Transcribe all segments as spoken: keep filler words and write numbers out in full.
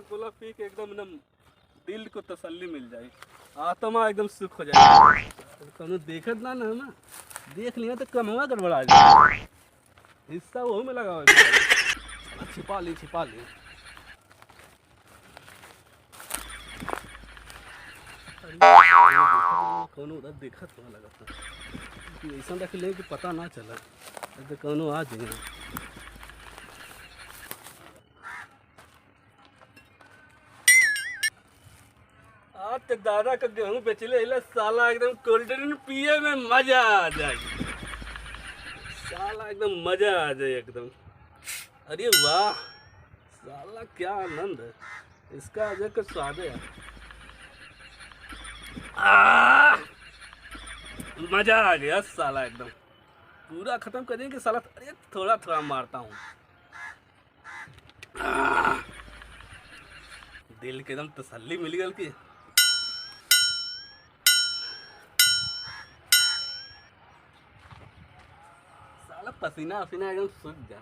कोला पी के एकदम, एकदम दिल को तसल्ली मिल जाई, आत्मा एकदम सुख हो जाए। कौनो देखत ना, ना, ना, देख लिया तो कमवा गड़बड़ा जाए। हिस्सा वहू में लगावे के पड़ी। छिपा ली, छिपा ली। अरे, कौनो उधर देखत ना लगत है। कि ऐसा रख ले कि पता ना चला। अरे, कौनो आ जाए। आज तो दादा का गेहूं बेचले अइला, साला एकदम cold drink पिए में मजा आ जाए। साला एकदम मजा आ जाए एकदम। अरे वाह, साला क्या आनंद है, इसका अलग का स्वाद है यार। आह! मजा आ गया साला एकदम, पूरा खत्म कर देंगे साला। अरे थोड़ा थोड़ा मारता हूँ। दिल के एकदम तसल्ली मिल गल की। साला पसीना वसीना एकदम सूख जा।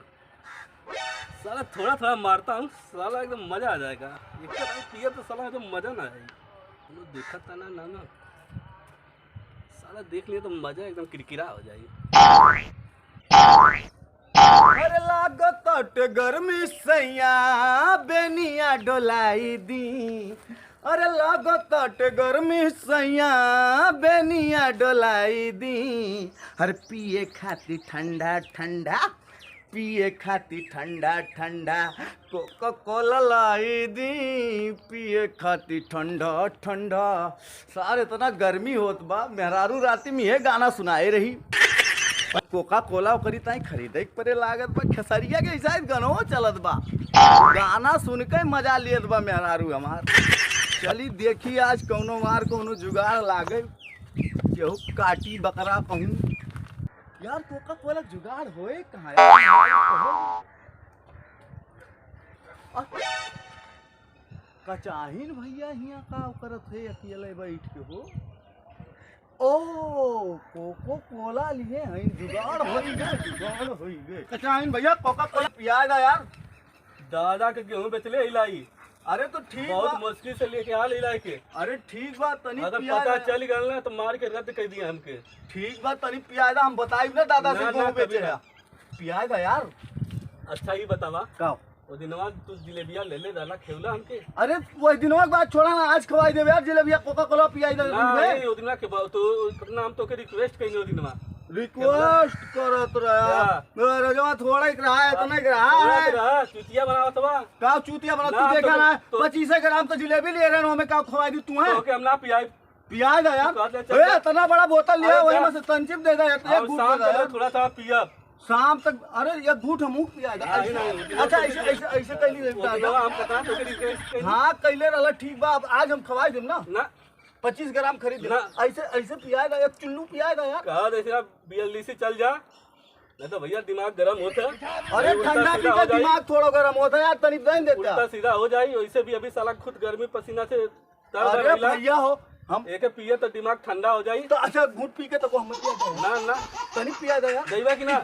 साला थोड़ा थोड़ा मारता हूँ, साला एकदम मजा आ जाएगा। एक तो पिए तो साला एकदम मजा ना आए। हम लोग देखा था ना, ना, ना। साला देख लिए तो मजा एकदम किरकिरा हो जाए। अरे लागो तट गर्मी सैया, बेनिया डोलाई दी। अरे लागो तट गर्मी सैया, बेनिया डोलाई दी। हर पिए खातिर ठंडा ठंडा, पिए खातिर ठंडा ठंडा कोका कोला लाई दी, पिए खातिर ठंडा ठंडा। सारे इतना गर्मी होत बा, मेहरारू राती में ये गाना सुनाए रही। कोका कोला ओकरी ताई खरीदे के परे लागत बा। खेसरिया के ऐसा ही गानो चलत बा, गाना सुन के मजा लेत बा मेहरारू हमार। चली देखी आज कौनो मार कौनो जुगाड़ लागे, केहू काटी बकरा कहूँ। यार कोका कोला जुगाड़ होए कहाँ यार? आ, कचाहिन भैया हियाँ का करत है अकेले बैठ के हो? ओ, कोको कोला लिए हैं, जुगाड़ होई गे, जुगाड़ होई गे। कचाहिन भैया कोका कोला पिया दा यार। दादा के गेहूं बेचले इलाई। अरे तो ठीक बहुत बा। मुश्किल से लेके आ ले इलाई के। अरे ठीक बा, तनी अगर पिया पता दा। चल गल ना तो मार के रद्द कर दिया हमके। ठीक बा, तनी पिया दा, हम बताइब ना दादा से ना, गेहूं ना, बेचे कभी ना। पिया दा यार। अच्छा ही बतावा। का? ओ दिनवा तू जिलेबिया ले ले रहला, खेवला हमके। अरे वही दिनवा के बात छोड़ा ना, आज खवाई देबे यार जिलेबिया, कोका कोला पियाई दे ना, दूध में। ए, ओ दिनवा के बा-, तो कितना हम तोके request कइनी ओ दिनवा। Request करत रहा। हाँ। मेरा रजवा थोड़ा एक रहा है, इतना एक रहा थोड़ा है। एक रहा, चुतिया बनावत बा। का चुतिया बना, ना, तू देखा तो, ना, तो पच्चीस ग्राम तो जिलेबी लिए रहे, हमें का खवाई दी तू है? तो ओके हम ना पियाई। पियाई दा यार। तू कहत ले, चल ए, जा। इतना बड़ा बोतल लिया, अरे वही जा। में से तंचिप दे दे, एक और घूंट शाम दे दे तक यार। थोड़ा सा पियब। शाम तक, अरे, एक घूंट हमहू पिया दा। हाँ, ऐसे, नहीं, नहीं, अच्छा, नहीं, ऐसे, नहीं, ऐसे, ऐसे कैली नहीं, दादा। नहीं, हम पता तो करी, करी, करी। हाँ, कैले रहला, ठीक बा, अब आज हम खवाई देम ना। ना। पच्चीस ग्राम खरीद दे। ना। ऐसे, ऐसे पिया दा, एक चुल्लू पिया दा यार। कहा जैसे आप B L D C चल जा, नहीं तो भैया दिमाग गरम होता है। अरे, उल्टा ठंडा सीधा पी हो के जाई। दिमाग थोड़ा गरम होता है यार, तनी दे देता। उल्टा सीधा हो जाई, वैसे भी अभी साला खुद गर्मी पसीना से तर तर अरे रहिला। भैया हो, हम एके पिए तो दिमाग ठंडा हो जाई। तो अच्छा, घूंट पी के तो को हम पिया दे। ना, ना। तनी पिया दे यार। जइबा कि ना?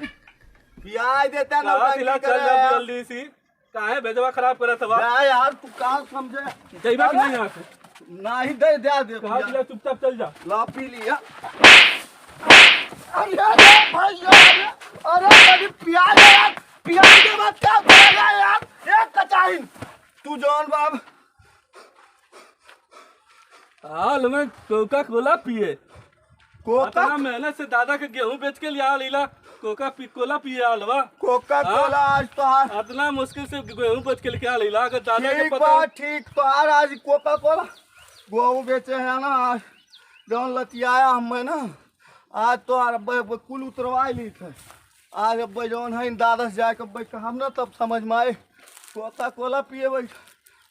पिया देता ना, कहा दिला, चल जा यार। B L D C। काहे भेजवा खराब करत हवा? जा यार, तू का समझे? जइबा कि अरे, नहीं यहाँ से? नहीं, दे, दे, दे, कहा पिया। दिला, चुपचाप चल जा। ला, पी लिया। अरे, अरे, भैया, अरे, अरे, तनी पिया दे यार। पिया के बाद क्या करेगा यार? ए, कचाइन, तू जौन बाब हाल में कोका कोला पिए। कोका? इतना मेहनत से दादा के गेहूं बेच के लिया लीला, कोका पी-, कोला पिए आल बा। कोका हाँ? कोला आज तोहार। इतना मुश्किल से गेहूं बेच के लेके आ लीला, अगर दादा के ठीक पता बा, ठीक तोहार आज कोका कोला। गेहूं बेचे है ना आज, जौन लतियाया हमें ना, आज तोहार अब कुल उतरवा ली थे। आज अब जौन है दादा से जाके अब हम ना तब समझ में आए। कोका कोला पिए बैठ।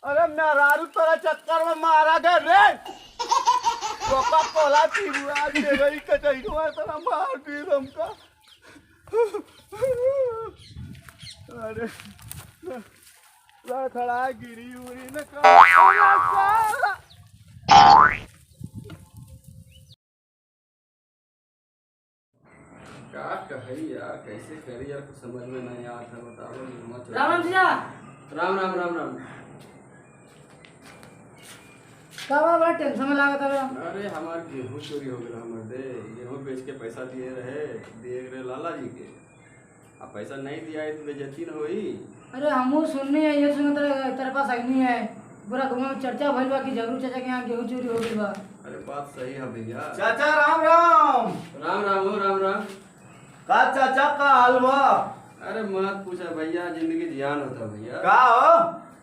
अरे मेहरारू तोरा चक्कर में मारा गए रे। कोका कोला पीबू आज मेरे ही कचैनो है, तोरा मार दी हमका। अरे लड़खड़ा गिरी उरी न कर। अरे साला। का कही यार, कैसे करी यार, कुछ समझ में नहीं आवत है, बताओ, ये मत राम राम जीजा। राम राम, राम राम। का बा, बड़ा tension में लागत हवे? अरे, हमार गेहूं चोरी हो गया मर्दे। गेहूं बेच के पैसा दिए रहे, दिए रहे लाला जी के। अब पैसा नहीं दिया है तो बेइज्जती न होई। अरे, हमहू सुननी है, ये सुनत रहे, तेरे पास आई नहीं है। पूरा गाँव में चर्चा भइल बा कि जगरू चाचा के यहाँ गेहूं चोरी हो गइल बा। अरे, बात सही है भैया। चाचा, राम राम। राम राम हो, राम राम। का चाचा, का हाल बा? अरे मत पूछा भैया, जिंदगी जियान होता भैया। का हो?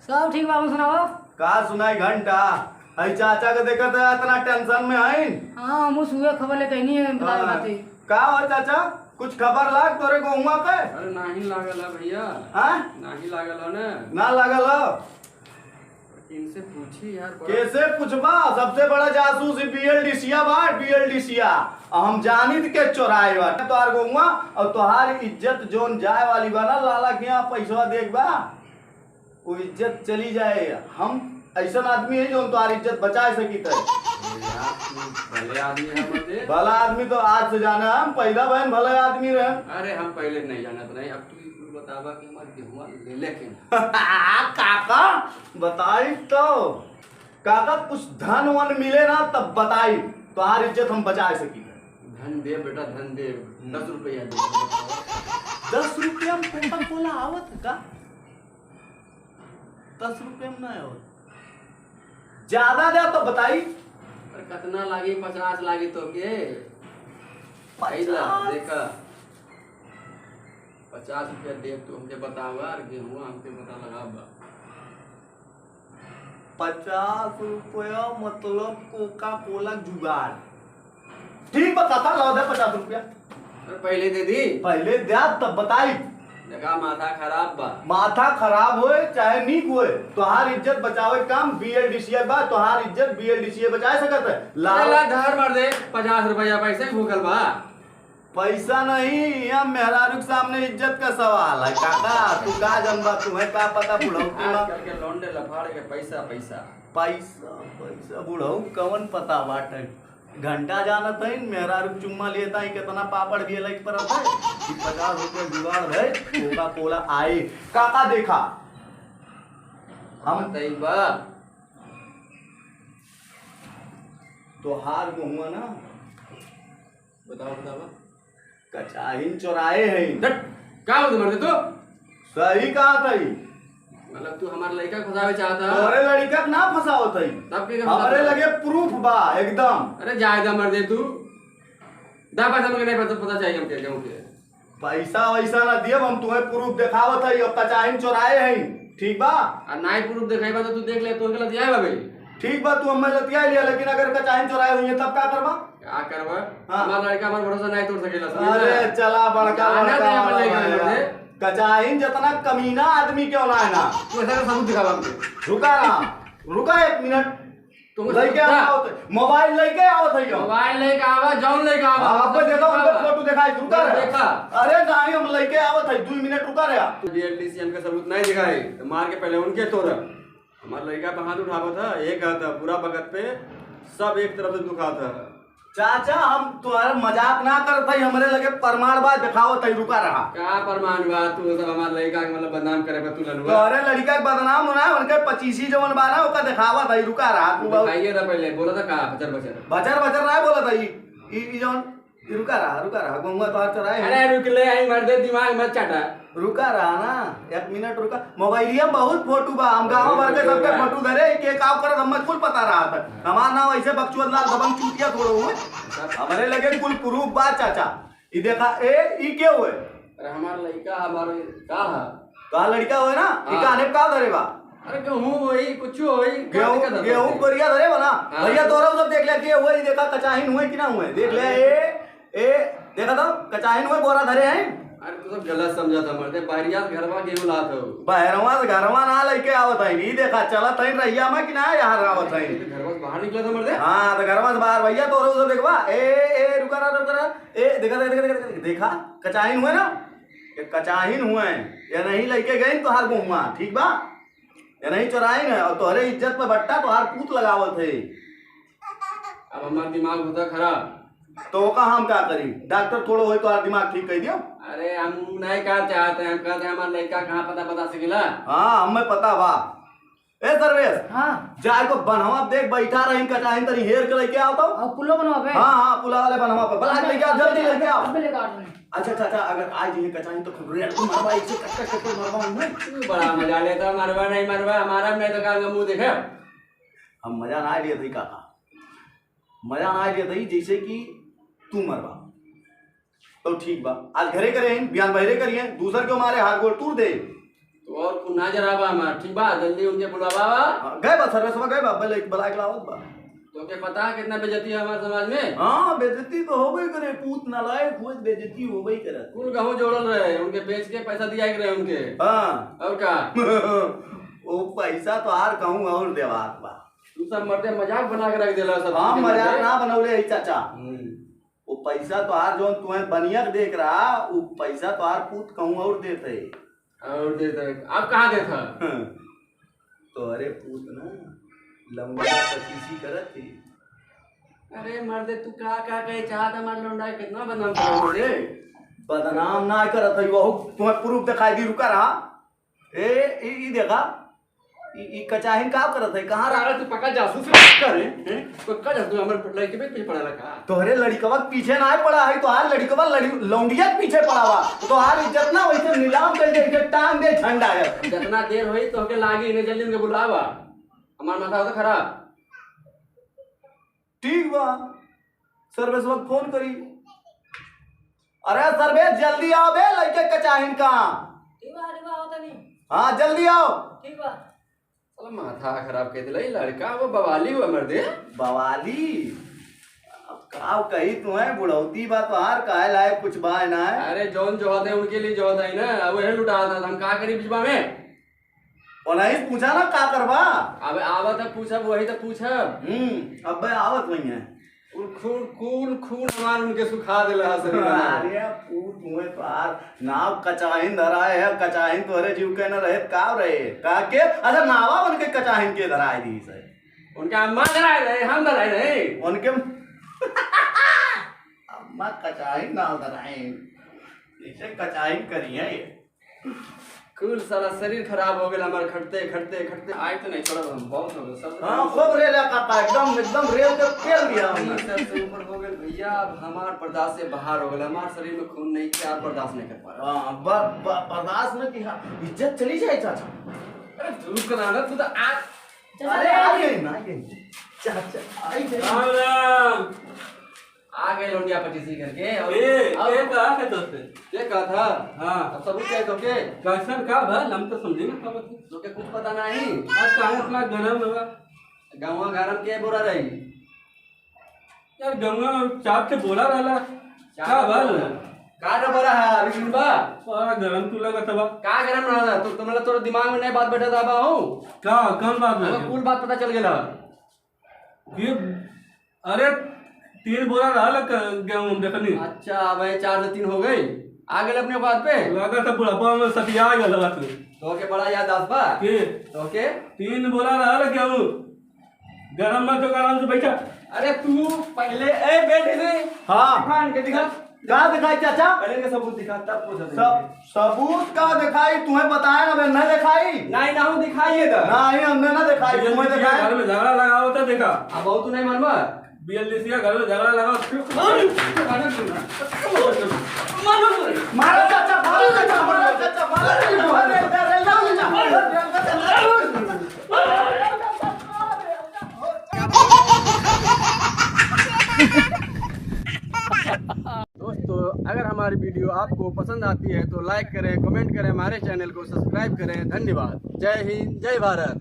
सब ठीक बा, सुनाओ। का सुनाई घंटा? हई चाचा के देखत है, इतना tension में हईन। हाँ, हमहू सुबह खबर लेके नहीं है, बता हाँ। बात है। का हो चाचा, कुछ खबर लाग तोरे गहुआ के? अरे नाही लागल है भैया। हाँ? नाही लागल है ना। ना लागल है? इनसे पूछी यार, बड़ा कैसे पूछबा? सबसे बड़ा जासूस ही बीएलडीसीया बा, बीएलडीसीया। हम जानित के चोराए बा तोहार गहुआ, और तोहार इज्जत जोन जाए वाली बा ना, लाला के यहाँ पैसवा देख बा, वो इज्जत चली जाए। हम ऐसन आदमी है जो तोहार इज्जत बचाए सकित है। अरे यार, तू भले आदमी है मर्दे। भला आदमी तो आज से जाना, हम पैदा भयन भले आदमी रहे। अरे हम पहले नहीं जानत रहे, अब तू ही कुल बतावा कि हमार गेहुआ ले लेके ना। काका, बताई तो। काका, कुछ धन वन मिले ना, तब बताई, तोहार इज्जत हम बचाए सकी। धन देब बेटा, धन देब। हम्म। दस रुपया देब। दस रुपया में कोका कोला आवत है का? दस रुपया में ना आवत। ज्यादा दे तो बताई। अरे, कितना लागी? पचास लागी तो के? पचास? देखा, पचास रुपया देब, तू हमके बतावा, और गेहुआ हमके पता लगावा। पचास रुपया मतलब कोका कोला जुगाड़। ठीक बा काका, लाओ दे पचास रुपया। अरे पहले दे दी। पहले द्या तब बताई। देखा माथा खराब बा। माथा खराब होए चाहे नीक होए, तोहार इज्जत बचावे के काम बीएलडीसीए बा, तोहार इज्जत बीएलडीसीए बचाए सकत है। लाओ। अरे ला धर मर्दे, पचास रुपया पैसे भूखल बा। पैसा नहीं, यहाँ मेहरारू के सामने इज्जत का सवाल है। काका, तू का जनबा, तुम्हें का पता बुढ़ौती में। आजकल के लौंडे लफाड़े के पैसा, पैसा। पैसा, पैसा, बुढ़ऊ कवन पता बाटे। घंटा जानत है, मेहरारू के चुम्मा लेता है, कितना पापड़ भी अलग परत है। कि पचास रुपये जुगाड़ है, कोका कोला आए। काका देखा, हम बताई बा। तोहार गहुआ ना, बताओ, बताओ। कचाहिन चोराए हैं। डट, का बोलत मर्दे तू? सही कहा था ई। मतलब तू हमार लड़का के फंसावे चाहता है? तोरे लड़का के ना फंसावत है। तब के हमरे फंसावत है? लगे proof बा एकदम। अरे जाए दा मर्दे तू। दा पैसा हमके नहीं पता, पता चाहिए हमके, हमके। पैसा वैसा ना दियब, हम तुम्हें proof देखावत है, अब कचाहिन चोराए हैं, ठीक बा? आ नाई proof देखाई बा तो तू देख ले, तोहके लतियाए बा भाई। ठीक बा, तू हमें लतिया लिया, लेकिन अगर कचाहिन चोराए हुई है तब का करबा? का करबा? हाँ। हमार लड़का हमार भरोसा नहीं तोड़ सकेला, समझ अरे, ले? चला, बड़का, जाना बड़का दे, हमार वाला लड़का है। कचाहिन जितना कमीना आदमी क्यों ना है ना? तू ऐसा का सबूत दिखावा हमके। रुका ना, रुका एक मिनट। तुम लइके रुका। आवत है, मोबाइल लइके आवत है क्यों? मोबाइल लइके आवा, जौन लइके आवा। हाँ, अब देखो, उनका फोटो दिखाई, रुका रहे। देखा। अरे नहीं, हम लइके आवत है, दो मिनट रुका रहे। बीएलडीसी हमके सबूत नहीं दिखाई, तो मार के पहले उनके तोड़ा। हमार लड़का पे हाथ उठावत है, ये कहता पूरा बगत पे सब एक तरफ से दुखात है। चाचा, हम तुम्हारा मजाक ना करत हई, हमरे लगे प्रमाण बा, देखावत हई, रुका रहा। का प्रमाण बा? तू सब हमार लड़का के मतलब बदनाम करे बा, तू ललुआ। तोहरे लड़का के बदनाम होना है, उनके पच्चीसी जवन बा ना, ओका देखावत हई, रुका रहा। तू बहुत दिखाइए ना पहले, बोला था का बचर बचर? बचर बचर ना बोलत हई, ई, ई जवन ई रुका रहा, रुका रहा, गंगा तोहार चोराए है। अरे रुक ले, आई मर्दे, दिमाग मत चाटा। रुका रहा ना, एक मिनट रुका। मोबाइलिया में बहुत फोटो बा, हम गाँव भर के सबके फोटो धरे, के का करत हमें कुल पता रहा था। हमार नाम ऐसे बकचोद लाल दबंग चूतिया थोड़ो हुए। हमरे लगे कुल proof बा चाचा। ई देखा, ए, ई के हुए? अरे हमार लड़का, हमार का है? तोहार लड़का होए ना? ई हाँ। काने का धरे बा? अरे गेहूं होई, कुछ होई, का गेहूं, दिक्कत है गेहूं तोके? बोरिया धरे बा ना? हाँ। भैया तोरा सब देख लिया, के हुए, ई देखा कचाहिन हुए कि ना हुए? देख ले, अरे। ए, ए, देखा तो, कचाहिन हुए बोरा धरे हैं। अरे तू सब गलत समझा था मर्दे, बहरिया से घरवा गेहूं लात हो। बहरवा से घरवा ना लेके आवत है, ई देखा चलत है रहिया में कि ना यार आवत है। घरवा से बाहर निकला था मर्दे? हाँ, तो घरवा से बाहर भैया तोरा सब देखबा, ए, ए, रुका रहा, रुका रहा, ए, देखा, देखा, देखा, देखा, देखा, कचाहिन हुए ना? ये कचाहिन हुए, ये नहीं लेके गए तोहार गहुआ, ठीक बा? ये नहीं चोराइन है, और तोहरे इज्जत पे बट्टा तोहार पूत लगावत है। अब हमार दिमाग होता खराब। तो ओका हम का करी? डॉक्टर थोड़ो होई तोहार दिमाग ठीक कर दियो। अरे हम उ नहीं कहा चाहते हैं, हम कहते हैं हमार लड़का कहाँ पता बता सकेला? हाँ, हमें पता बा। ए सर्वेश, हाँ। जाए को बनवा देख, बैठा रही कचाहिन, तनी हेर के लेके आओ तो। और पुलो बनवा पे? हाँ, हाँ, पुला वाले बनवा पे। बला के लेके आओ, जल्दी लेके आओ। अबे लेके आ रहे हैं। अच्छा, अच्छा, अच्छा, अगर आज ये कचाहिन तो खूब रेल को मरवा, इसे कट, कट, कट, कट मरवा हूँ मैं। तू बड़ा मजा लेता, मरवा नहीं मरवा, हमारा मैं तो काम का मुंह देखे। हम मजा ना लिए थे काका, मजा ना लिए थे, जैसे कि तू मरवा। तो ठीक बा, आज घरे करे हैं, बिहान बहरे करिए, दूसर के मारे हाथ गोड़ तूर दे। तो और कुल ना जराबा हमार, ठीक बा, जल्दी उनके बुलावा बा। हाँ, गए बा, सर्वेसवा गए बा, बल-, बुला के लावत बा। तो के पता है कितना बेइज्जती है हमारे समाज में? हाँ, बेइज्जती तो होबे करे, पूत नालायक हुए, बेइज्जती होबे करे। कुल गहूँ जोड़ल रहे, उनके बेच के पैसा दिया के रहे उनके। हाँ। और का? वो पैसा तो आर कहूँ और देवात बा। तू सब मर्दे मजाक बना के रख देला सब हाँ, चीज मजाक के। ना बनौले है चाचा। हम्म। वो पैसा तोहार जौन तुम्हें बनिया के देख रहा, वो पैसा तोहार पूत कहूँ और देते। और देते, अब कहाँ देता? तोहरे पूत ना लौंडिया पचीसी करत थी। अरे मर्दे, तू का, का कहे चाहत हमार लौंडा के कितना बदनाम करत हो रे? बदनाम ना करत है, वो तुम्हें प्रूफ दिखाई दी, रुका रहा। ए, ई, ई देखा, ई, ई कचाहिन का करत है? कहाँ रहा? अरे तू पक्का जासूस है, पक्का रे, हैं? पक्का जासूस, हमर लड़के पे पीछे पड़ा ला का? तोहरे लड़िकवा के पीछे ना पड़ा है, तोहार लड़िकवा लड़ी-, लौंडिया के पीछे पड़ा बा। तोहार इज्जत ना वैसे नीलाम कर दे, इज्जत टांग दे झंडा है। जितना देर होई तोहके लागी, इन्हें जल्दी इनके बुलावा, हमार माथा होता खराब। ठीक बा, सर्वेसवा के फोन करी। अरे सर्वेस, जल्दी आओ बे, लइके कचाहिन का। ठीक बा, ठीक बा, आओ तनी। हाँ, जल्दी आओ। ठीक बा। साला माथा खराब कर दिला, ये लड़का वो बवाली हुआ मर्दे। बवाली? अब का कही तुम्हें, बुढ़ौती बा तोहार, काहे लायक कुछ बा ना है। अरे जौन जो होते हैं उनके लिए जो होता है ना, अब वही लुटा था, हम का करी बिचवा में? ओनही पूछा ना का करबा? अबे आवत है पूछब, वही तो पूछब। हम्म, अबे आवत वही है। कुल खून, कुल खून हमार उनके सुखा देला है शरीर में। अरे पूत मुँहे तोहार नाव कचाहिन धराए है, कचाहिन तोहरे जीव के न रहे, का रहे? का के? अच्छा नावा उनके कचाहिन के धराए दी से। उनके अम्मा धराए रहे, हम धराए रहे। उनके अम्मा कचाहिन नाव धराए। इसे कचाहिन करी है ये। कुल साला शरीर खराब हो गया हमार, खटते, खटते, खटते। आज तो नहीं छोड़ा हम, बहुत हो गया, सब हाँ, खूब रेल है काका, एकदम, एकदम रेल के पेल दिया हमने। सर से ऊपर हो गए भैया, अब हमार बर्दाश्त से बाहर हो गया, हमार शरीर में खून नहीं क्या, बर्दाश्त नहीं कर पा रहा। हाँ, ब-, ब-, बर्दाश्त में की, हाँ, इज्जत चली जाए चाचा। अरे दूर करा ना, तू तो आज अरे, आ गए, आ गए। चाचा, आ गए। राम राम। आ गए लौंडिया पच्चीसी करके। और ए, अब ए, कहा थे तोते? ये कहा था? हाँ। अब सबूत क्या है तोके? कैसन का भल? हम तो समझे ना का बात है। तोके कुछ पता नहीं। आज कहाँ इतना गरम हुआ? गंवा गरम के बोला रही? यार, गंवा चाप से बोला रहला। चाप का से भल? बोला। का न बोला है, अभी सुनबा? बड़ा गरम तू लगत बा। का गरम रहला? तो, तो मतलब तोर दिमाग में नहीं बात बैठा था बा हो? का, कौन बात अब बैठा? कुल बात पता चल गेला। ये, अरे, तीन बोरा रहल क-, गेहूं हम देखनी। अच्छा, अब ये चार से तीन हो गई। आ गए अपने बात पे। लगा था बुढ़ापा में सटिया गल बा तू। तो के बड़ा याद आस बा? के? तो के? तीन बोरा रहल गेहूं। गरम मत हो, आराम से बैठा। अरे तू पहले, ए, बैठ इधर। हाँ। दिखा इनके, दिखा। का दिखाई चाचा? पहले इनके सबूत दिखा, तब पूछा सब, देंगे। सबूत का दिखाई? तुम्हें बताए ना, मैं न दिखाई। नहीं, ना हूँ, दिखाइए तो। नहीं, हमने ना दिखाई, तुम्हें बीएलडीसी दिखाई। घर में झगड़ा लगा होता देखा। अब वो तू नहीं मानबा? बीएलडीसी का घर में झगड़ा लगा। मारो चाचा, मारो चाचा, मारो चाचा, मारो चाचा, मारो चाचा, मारो चाचा। दोस्तों, अगर हमारी वीडियो आपको पसंद आती है तो लाइक करें, कमेंट करें, हमारे चैनल को सब्सक्राइब करें। धन्यवाद। जय हिंद, जय भारत।